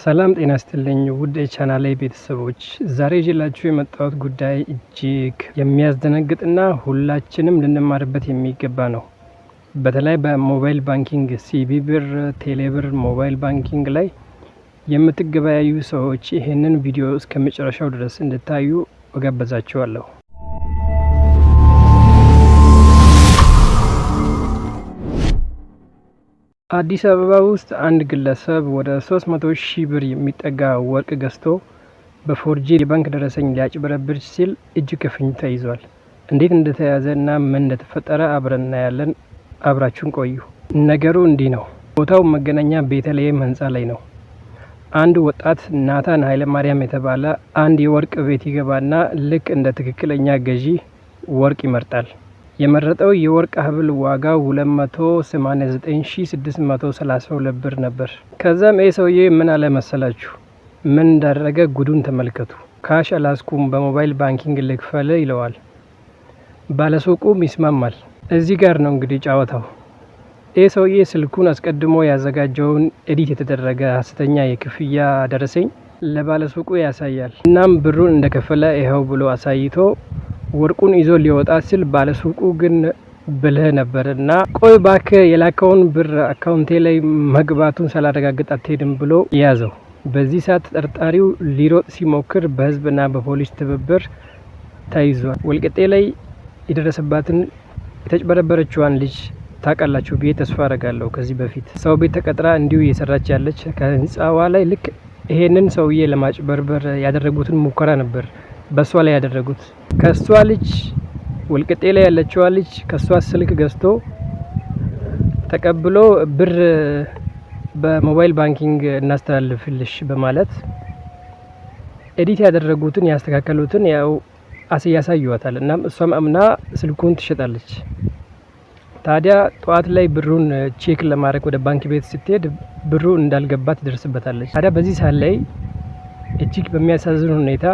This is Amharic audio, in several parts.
ሰላም ጤና ይስጥልኝ ውድ የቻናሌ ቤተሰቦች፣ ዛሬ ይዤላችሁ የመጣሁት ጉዳይ እጅግ የሚያስደነግጥና ሁላችንም ልንማርበት የሚገባ ነው። በተለይ በ mobile banking ሲቢኢ ብር፣ ቴሌብር mobile banking ላይ የምትገበያዩ ሰዎች ይህንን ቪዲዮ እስከ መጨረሻው ድረስ እንድታዩ እጋብዛችኋለሁ። አዲስ አበባ ውስጥ አንድ ግለሰብ ወደ 300 ሺህ ብር የሚጠጋ ወርቅ ገዝቶ በ forged የባንክ ደረሰኝ ሊያጭበረብር ሲል እጅ ከፍንጅ ተይዟል። እንዴት እንደተያዘ እና ምን እንደተፈጠረ አብረን እናያለን። አብራችሁን ቆዩ። ነገሩ እንዲህ ነው። ቦታው መገናኛ ቤተልሔም ህንፃ ላይ ነው። አንድ ወጣት ናታን ኃይለማርያም የተባለ አንድ የወርቅ ቤት ይገባና ልክ እንደ ትክክለኛ ገዢ ወርቅ ይመርጣል። የመረጠው የወርቅ ሀብል ዋጋው 289632 ብር ነበር። ከዛም ይህ ሰውዬ ምን አለ መሰላችሁ? ምን እንዳደረገ ጉዱን ተመልከቱ። Cash አልያዝኩም፣ በ mobile banking ልክፈል ይለዋል። ባለሱቁም ይስማማል። እዚህ ጋር ነው እንግዲህ ጨዋታው። ይህ ሰውዬ ስልኩን አስቀድሞ ያዘጋጀውን edit የተደረገ ሀሰተኛ የክፍያ ደረሰኝ ለባለሱቁ ያሳያል። እናም ብሩን እንደከፈለ ይኸው ብሎ አሳይቶ ወርቁን ይዞ ሊወጣ ሲል ባለሱቁ ግን ብልህ ነበር እና ቆይ ባክህ፣ የላከውን ብር አካውንቴ ላይ መግባቱን ሳላረጋግጥ አትሄድም ብሎ ያዘው። በዚህ ሰዓት ተጠርጣሪው ሊሮጥ ሲሞክር በህዝብና በፖሊስ ትብብር ተይዟል። ወልቂጤ ላይ የደረሰባትን የተጭበረበረችዋን ልጅ ታውቃላችሁ ብዬ ተስፋ አረጋለሁ። ከዚህ በፊት ሰው ቤት ተቀጥራ እንዲሁ እየሰራች ያለች ከህንፃዋ ላይ ልክ ይሄንን ሰውዬ ለማጭበርበር ያደረጉትን ሙከራ ነበር በእሷ ላይ ያደረጉት። ከእሷ ልጅ ወልቂጤ ላይ ያለችዋ ልጅ ከእሷ ስልክ ገዝቶ ተቀብሎ ብር በ mobile banking እናስተላልፍልሽ በማለት edit ያደረጉትን ያስተካከሉትን ያው ያሳዩዋታል። እናም እሷም አምና ስልኩን ትሸጣለች። ታዲያ ጠዋት ላይ ብሩን check ለማድረግ ወደ ባንክ ቤት ስትሄድ ብሩ እንዳልገባ ትደርስበታለች። ታዲያ በዚህ ሰዓት ላይ እጅግ በሚያሳዝን ሁኔታ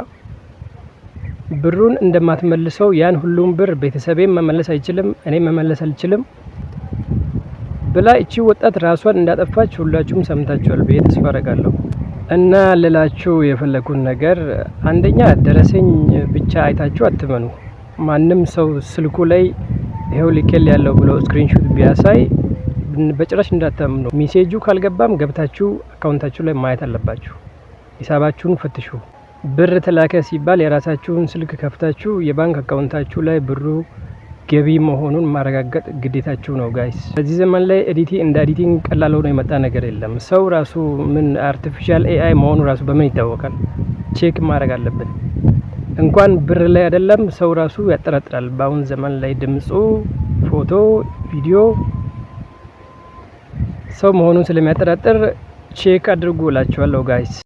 ብሩን እንደማትመልሰው፣ ያን ሁሉም ብር ቤተሰቤም መመለስ አይችልም፣ እኔም መመለስ አልችልም ብላ እቺ ወጣት ራሷን እንዳጠፋች ሁላችሁም ሰምታችኋል ብዬ ተስፋ አደርጋለሁ። እና ልላችሁ የፈለኩት ነገር አንደኛ ደረሰኝ ብቻ አይታችሁ አትመኑ። ማንም ሰው ስልኩ ላይ ይኸው ልኬያለሁ ብሎ screenshot ቢያሳይ በጭራሽ እንዳታምኑ። Message ኡ ካልገባም ገብታችሁ አካውንታችሁ ላይ ማየት አለባችሁ። ሂሳባችሁን ፈትሹ። ብር ተላከ ሲባል የራሳችሁን ስልክ ከፍታችሁ የባንክ አካውንታችሁ ላይ ብሩ ገቢ መሆኑን ማረጋገጥ ግዴታችሁ ነው guys። በዚህ ዘመን ላይ እንደ editing ቀላል ሆኖ የመጣ ነገር የለም። ሰው ራሱ ምን artificial AI መሆኑ ራሱ በምን ይታወቃል? Check ማድረግ አለብን። እንኳን ብር ላይ አይደለም ሰው ራሱ ያጠራጥራል። በአሁን ዘመን ላይ ድምፁ፣ ፎቶ፣ ቪዲዮ ሰው መሆኑን ስለሚያጠራጥር check አድርጉ እላችኋለሁ guys።